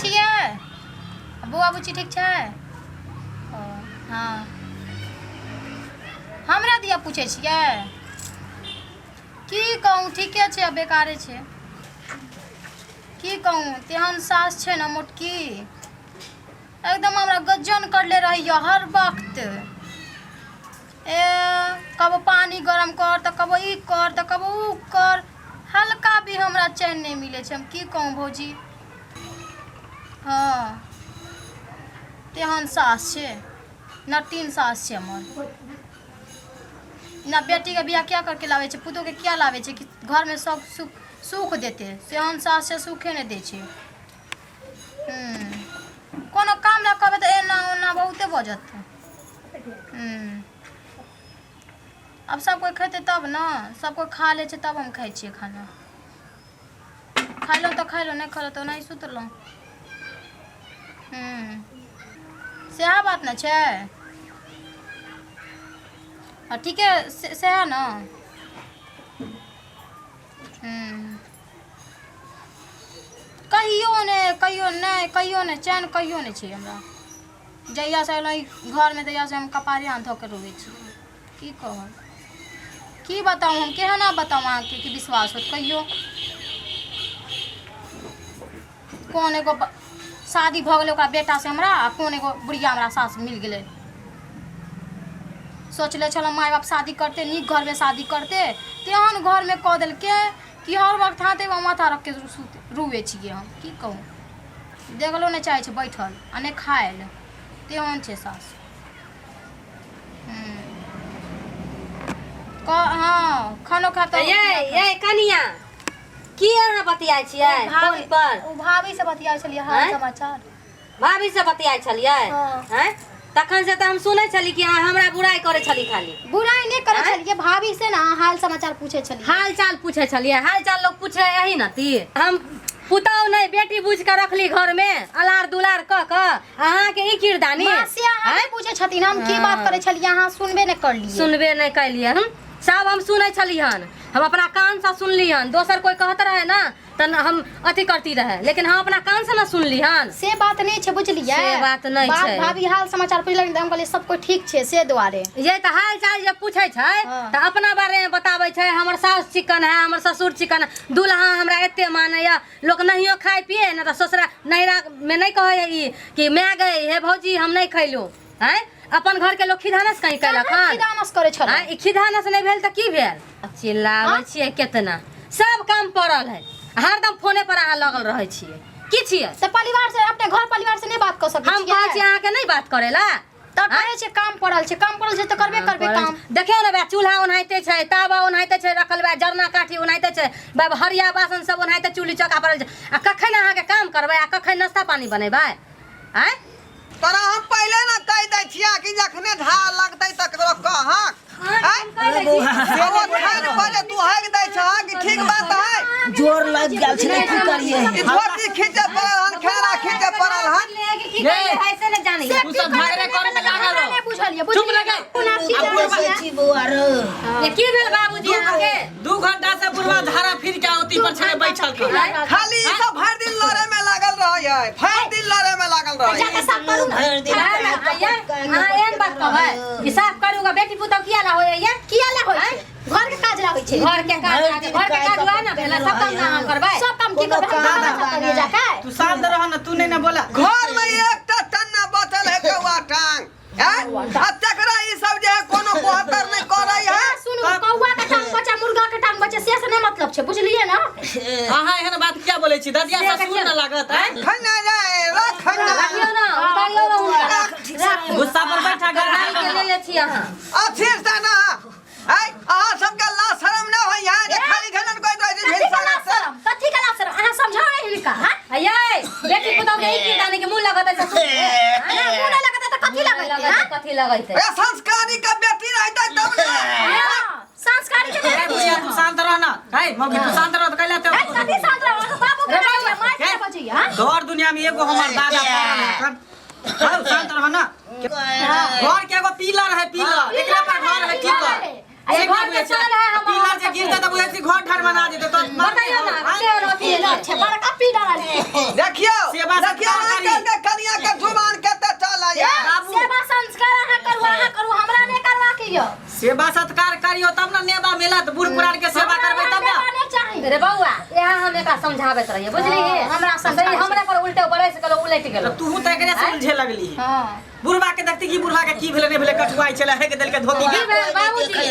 छियै? बौआ बुच्ची ठीक छै? ओ हँ, हमरा दिया पूछै छियै? की कहूँ, ठीके छै आ बेकारे छै। की कहूँ, तेहन सास छै ने मोटकी, एकदम हमरा गज्जन करले रहैए हर वक्त। ए कबो पानि गरम कर तऽ कबो ई कर तऽ कबो उ कर, हल्का भी हमरा चैन नहि मिलै छै। हम की कहूँ भौजी, हँ तेहन सास छै, नटीन सास छै हमर। ना बेटीके बियाह किया करके लाबै छै, पुतोहके किया लाबै छै कि घरमे सब सुख सुख देतै, सेहन सास छै, सुखे नहि दै छै। कोनो काम लए कहबै तऽ एना ओना बहुते बजत। आब सब कोइ खेतै तब ने, सब कोइ खा लै छै तब हम खाइ छियै खाना। खयलहुँ तऽ खयलहुँ, नहि खयलहुँ तऽ ओनाही सुतलहुँ। सएह बात ने छै। हँ ठीके, सएह ने। कहियो नहि, कहियो नहि, कहियो नहि चैन, कहियो नहि छै हमरा। जहियासँ अयलहुँ ई घरमे तहियासँ हम कपारे हाथ धऽ कऽ रोबै छी। की कहब, की बताउ, हम केहना बताउ अहाँके कि विश्वास होत? कहियो कोन एगो शादी भऽ गेलै ओकरा बेटासँ हमरा, आ कोन एगो बुढ़िया हमरा सास मिल गेलै। सोचले छलहुँ माय बाप शादी करते, नीक घरमे शादी करते, तेहन घरमे कऽ देलकै कि हर वक्त हाथे पर माथा रखके सुत रुए छियै हम। की कहू, देखलो नहि चाहै छै बैठल आ नहि खायल, तेहन छै सास। हँ, खानो खाब तऽ ये ये कनिया, की अहाँ बतियाइ छियै फोन पर? ओ भाभी से बतियाइ छलियै हाल आँय? समाचार। भाभी से बतियाइ छलियै? हँ। आँय, तखन से तऽ हम सुनै छली कि अहाँ हमरा बुराइ करै छली खाली। बुराइ नहि करै आँय? छलियै, भाभी से ना हाल समाचार पूछै छलियै। हाल चाल पूछै छलियै? हाल चाल लोक पूछै यही न ती। हम पुतहु नहि बेटी बुझि कऽ रखली घरमे, अलार दुलार कऽ कऽ अहाँके ई किरदानी। माँ से अहाँ आँय? नहि पूछै छथिन हम की बात करै छलियै, अहाँ सुनबे नहि करलियै। सुनबे नहि कैलियै हम। सब हम सुनै छली हन, हम अपना कानसँ सुनली हन। दोसर कोइ कहत रहे ना तऽ न हम अथी करती रहे, लेकिन हम अपना कानसँ ना सुनली हन। से बात नहि छै, बुझलियै? से बात नहि बात छै। भाभी हाल समाचार पुछलखिन तऽ हम कहलियै सब कोइ ठीक छै, से दुआरे। ये तऽ हाल चाल जे पूछै छै तऽ अपना बारेमे बताबै छै, हमर साउस चिकन है, हमर ससुर चिकन है, दुल्हा हमरा एते मानैया। लोक नहियो खाय पिए ने तऽ ससुरा नैहरामे नहि कहै ई कि माय गई हे भौजी हम नहि खैलहुँ। आँय, अपन घर के लोक खिधानस कहीं कैलक कहाँ हन? खिदानस करै छलै? आँय, ई खिधानस नहि भेल तऽ की भेल? चिल्लाबै छियै केतना, सब काम पड़ल है, हरदम फोने पर अहाँ लगल रहै छियै। की छियै? तऽ परिवार से, अपने घर परिवार से नहि बात कऽ सकै हम छियै? कहै छी अहाँके नहि बात करै ला। तऽ कहै छै काम पड़ल छै, काम पड़ल छै तऽ करबे करबै काम। देखियौ ने बा, चूल्हा ओनाहिते छै, तावा ओनाहिते छै रखल बा, जरना काठी ओनाहिते छै बा, हरिया बासन सब ओनाहिते चूल्ही चौका पड़ल छै। आ कखन अहाँके काम करबै आ कखन नाश्ता पानी बनेबै? आँय, तोरा हम पहिले ने कहि दै छियै कि जखने धार लगतै तऽ ककरो कहक। आँय? से ओ थान पर जे तू हगि दै छह कि ठीक बात है? जोर लग गेल छलै, की करियै? ई धोती खींचे पड़ल हन, खेरा खींचे पड़ल हन। की करियै है से नहि जानै। तू सब झगड़े करे में लागल हमरा हो। नहि बुझलियै। चुप बुझलियै रह। कोना की जानै छियै? छी बौआ रौ। ये की भेल बाबूजी अहाँके? 2 घंटा से बुढ़वा धारा फिर के ओती पर छले बैठल कर। खाली ई सब भरि दिन लड़े में लागल रहै है, भरि दिन लड़े में लागल रहै है। जाके साफ करू ने। भरि दिन अहाँ एहन बात कहबै कि साफ करूगा? बेटी पुतहु किया ला होइए? किया ला होइ छै? घर के काज ला होइ छै। घर के काज, घर के काज हुआ ना भेलै, सब काम ना अहाँ करबै? सब काम की करबै? हम खाना साफ करियै जाके? तू शांत रह ना, तू नहीं ना बोला। घर में एकटा टन्ना बचल है कौआ टांग हैं? आ तकरा ई सब जे है कोनो बहत्तर नहि करै है। सुनू, कौआ के टांग बचे, मुर्गा के टांग बचे, से से नहि मतलब छै, बुझलियै ना? अहाँ एहन बात किया बोलै छी? ददिया ससुर ना लागत है। खन्ना जाए रखन्ना। रखियौ ना, उतारियौ ना हुनका। गुस्सा पर बैठा कर। गाड़ी के ले ले छी अहाँ। अथिर से ना ऐ, अहाँ सबके लाज शरम न होई है जे खाली घलन कोई रहै छै? कथी के लाज शरम, कथी के लाज शरम? अहाँ समझाउ ने हिनका, हाँ? अये बेटी पुतहु के ई किरदानी के मुँह लगत है ससुर के? ना मुँह नहि लगतै तऽ कथी लगतै, हाँ? कथी लगैत है? ए, संस्कारी के बेटी रहतै तब ने। हाँ, संस्कारी के ए बुढ़िया, तू शांत रह ना। है मौगी, तू शांत रह। तो कैला ए, कथी शांत रह? अहाँ बाबू के बजैया, माय के बजैया, हाँ? दौड़ दुनिया में एगो हमर दादा पड़ल है एखन। हौ, शांत रह ना। घर के एगो पिलर है, पिलर एकरा पर घर है टिकल। ए, घर के चल है हमर। पिलर जे गिरते तऽ बुझै छी घर ठार बना देते तो। बताइयो ना, केहन अथी पिलर छै, बड़का पिलर छै। देखियौ सेवा देखियौ। समझाबैत रहिए बुझलिए। हमरा समझाबै हमरा पर उल्टे बरस गेलो उलट गेलो। तू त एकरे से उलझे लगली। हां बुढ़वा के देखती कि बुढ़वा के की भेले नहीं भेले कठुआई छले हे के देल के धोती की भेल बाबूजी?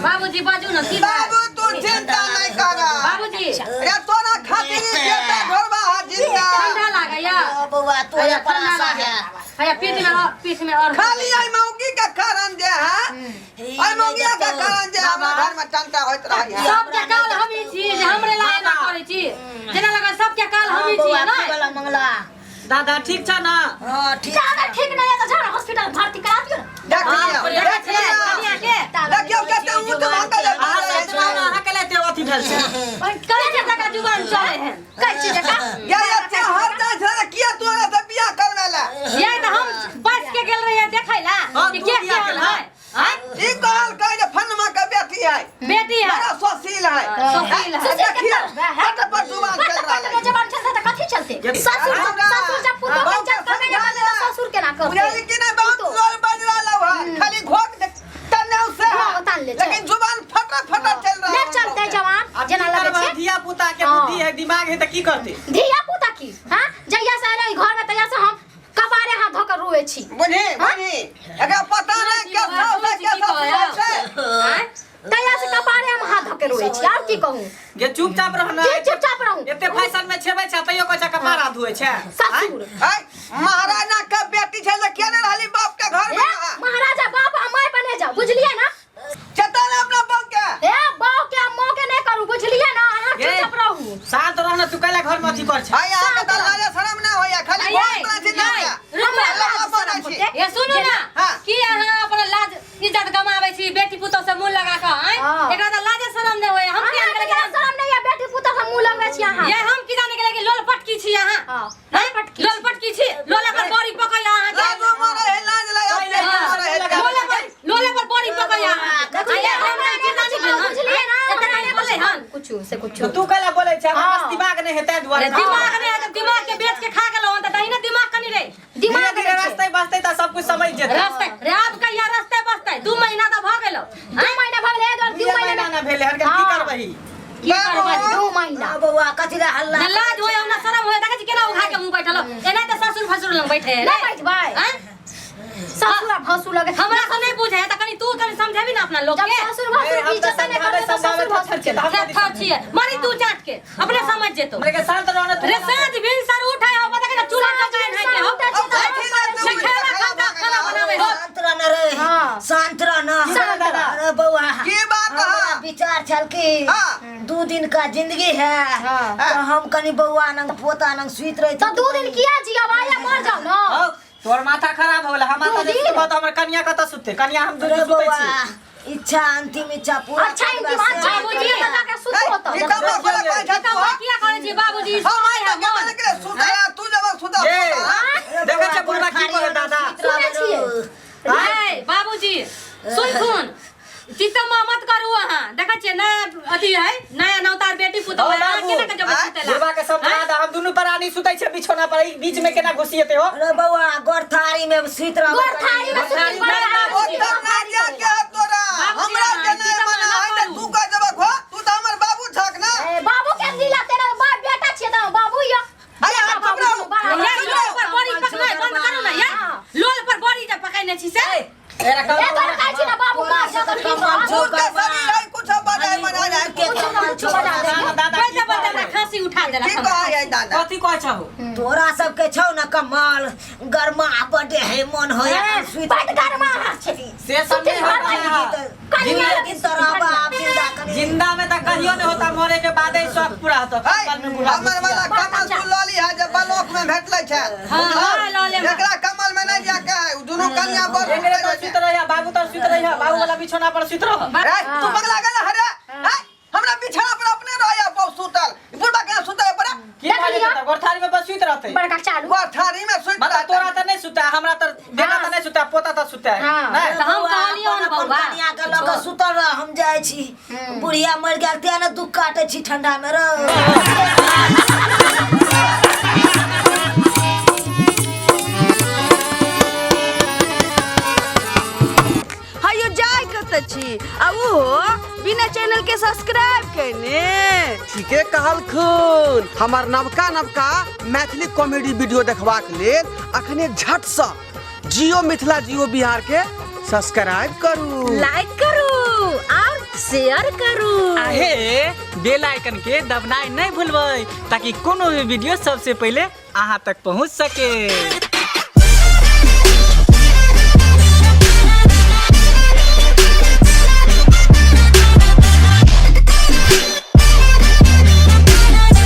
बाबूजी बाजू न की बाबू तू चिंता नहीं कर बाबूजी। रे तोरा खातिर बेटा घरवा है जिंदा। ठंडा लागैया बौआ तोरा पर आशा है। हैया पीठ में पीठ में और खाली आई मौगी के कारण जे है आई मौगी के कारण जे हमरा घर में टंटा होइत रही है। सबके काल हम ही छी जे हमरे ला एना करै छी जेना लगा सबके काल हम ही छी ना। वाला मंगला दादा ठीक छ ना? हां ठीक। दादा ठीक नहीं है तो जाओ हॉस्पिटल भर्ती करा दियो ना। देखियो देखियो देखियो कते ऊंच भागल है। अहाँ सोचना ना अहाँ के लेते अथी भेल छै करै छै तका जुबान चले है कै चीज का या अच्छा हर जाय छै किया तोरा से बियाह करवे ला? ये त हम बस के गेल रहिए देखै ला कि के बियाह केहन है। हां ई कहल कह जे फनमा के बेटी है बेटी है बड़ा सुशील है। सुशील है। देखियो हट पर जुबान चल रहा है। जबान चलते त कथी चलते? ससुर ससुर जब पुतोह के इज्जत करबे ने करते त ससुर केना करते? बुझाली कि नहीं बहुत लोल बज रहा है खाली घोक तन्ने से है लेकिन जुबान फटा फटा चल रहा है। ले चलते जवान जेना लगे छै धिया पुता के बुद्धि है दिमाग है त की करते धिया पुता की? हां जहिया से आले घर में तहिया से हम कपारे हाथ धोकर रोए छी। बुझी बुझी एकरा पता नहीं के सास है के ससुर छै। तहिया से कपारे हम हाथ धोकर रोए छी और की कहूं? जे चुपचाप रह ना। जे चुपचाप रहूं। एते फैशन में छेबै छै तैयो कहै छै कपार हाथ धोए छै। ससुर ए महाराजा के बेटी छै त केने रहली बाप के घर में? महाराजा बाप आ my बने जाओ बुझलिए ना? चेतन अपना बाप के ए बाप के मां के नहीं करू बुझलिए ना? अहां चुपचाप रहू। शांत रह ना तू कैला घर में अथी कर छै। हाय अहां के त लाज शरम ना होया खाली बाप बना छी ना। ये सुनू ना की अहां अपन लाज इज्जत गमाबै छी बेटी पुतोह से मुंह लगा के आय एकरा त लाज शरम नै होय। हम की जाने के शरम नै है बेटी पुतोह से मुंह लगबै छी अहां। ये हम की जाने के लोल पटकी छी अहां। हां लोल पटकी छी लोला पर बड़ी पकड़ अहां के। लाज मारे है लाज लाज अपने मारे है लोला पर बड़ी पकड़ अहां। देखिए हमरा की जाने के बुझलिए ना? हमरा नै बोले हन कुछु से कुछु। तू कैला बोलै छै हमरा बस दिमाग नै हेतै दुआरे। दिमाग नै है त दिमाग के बेच के खा गेलौ त तहिना दिमाग कनी रे दिमाग रास्ते बसते त सब कुछ समझ जेतै। रास्ते रे आब कहिया रास्ते बसते? 2 महीना त भ गेलौ। 2 महीना भ गेलै 2 महीना ना भेलै हन की करबही? की करबही 2 महीना? बौआ कथि ला हल्ला ना लाज होय ना शरम होय देखै छी केना उघा के मुंह बैठल एना त ससुर फसुर लग बैठे ना बैठबै हैं ससुर आ भसुर लगे हमरा से नहीं बुझे त कनी तू कनी समझेबी ना अपना लोग जब के। ससुर भसुर इज्जत नहीं करते त ससुर भसुर के थर छिए मारी तू चाट के अपने समझ जेतो। रे शांत रह ना रे साँझ भिनसर उठै हो पता के चूल्हा चौका है के हो खाना बनावे हो। शांत रह ना रे शांत रह ना। अरे बौआ की बात है? विचार छल कि 2 दिन का जिंदगी है तो हम कनी बौआ नंग पोता नंग सुइत रही तो 2 दिन किया जियब आया मर जाओ ना। तोर माथा खराब हो गेल हम माथा जे सुतबो त हमर कनिया कत सुतते? कनिया हम दुनू सुतै छी। इच्छा अंतिम इच्छा पूरा अच्छा अंतिम अच्छा बाबूजी लगा के सुतो त ई कमा बोला कहै छै तू किया करै छी बाबूजी? हम आइ तक के के सुता तू जब सुता देखै छै बुढ़वा की कहै दादा सुनै छियै। ए बाबूजी सुनथुन चितमा मत करू अहाँ देखै छियै नया अथी है नया नौतार बेटी पुतोह है अहाँ केना के जब सुतेला? बुढ़वा के समझा दा हम दुनू प्राणी सुतै छै बिछौना पर बीच में केना घुसिएते हो? अरे बौआ गोरथारी में सुत रह। गोरथारी में सुत ओतऽ ना जा के तोरा हमरा के नहीं मना है त तू कह जब खो तू त हमर बाबू छक ना। ए बाबू के दिला तेरा बाप बेटा छियै त बाबू यो। अरे हाथ पकड़ाऊ यार लोल पर बड़ी पकनाइ बंद करू ना यार लोल पर बड़ी जे पकैने छी से एरा ए तोर कहै छी ना बाबू मार जा त ठीक झूठ के शरीर है कुछ बजाय मना जाए कुछ ना कुछ बजा दे। दादा पैसा बदल हमरा खांसी उठा देलक। की कहै है दादा? कथी कहै छहो? तोरा सबके छौ ना कमाल गरमा बडे है मन होय सुइत बड गरमा छै से सब नहीं होता कनिया दिन तो रहबा आब जिंदा कनी जिंदा में त कहियो नहीं होता मरे के बाद ही शौक पूरा होता। कल में बुढ़ा हमर वाला कमल तू लली है जे ब्लॉक में भेटलै छै। हां ल ले एकरा कमल में नहीं जाके है दुनू कन्या पर एकरे तो सुत रहिया बाबू तर सुत रहिया बाबू वाला बिछौना पर सुत रह। ए तू पगला गेल हरे ए हमरा बिछाना पर अपने रहया बहु सुतल बुढ़बा के सुतल पड़ा की भले त गोरथारी में बस सुत रहते बड़का चालू गोरथारी में सुत मतलब तोरा त नहीं सुता हमरा त बेटा त नहीं सुता पोता त सुता है नहीं त हम कहलियो न बौआ कनिया के लऽ के सुतल रह हम जाइ छी बुढ़िया मर गेल ते ने दुख काटे छी ठंडा में रह। हयो जाय कत छी आ उहो बिना चैनल के सब्सक्राइब केने। ठीके कहलखुन। हमर नवका नवका मैथिली कॉमेडी वीडियो देखबाक लेल अखने झटसँ जियो मिथिला जियो बिहार के सब्सक्राइब करू, लाइक करू और शेयर करू। आहे बेल आइकन के दबनाइ नहीं भूलबै ताकि कोनो भी वीडियो सबसे पहले अहाँ तक पहुँच सके।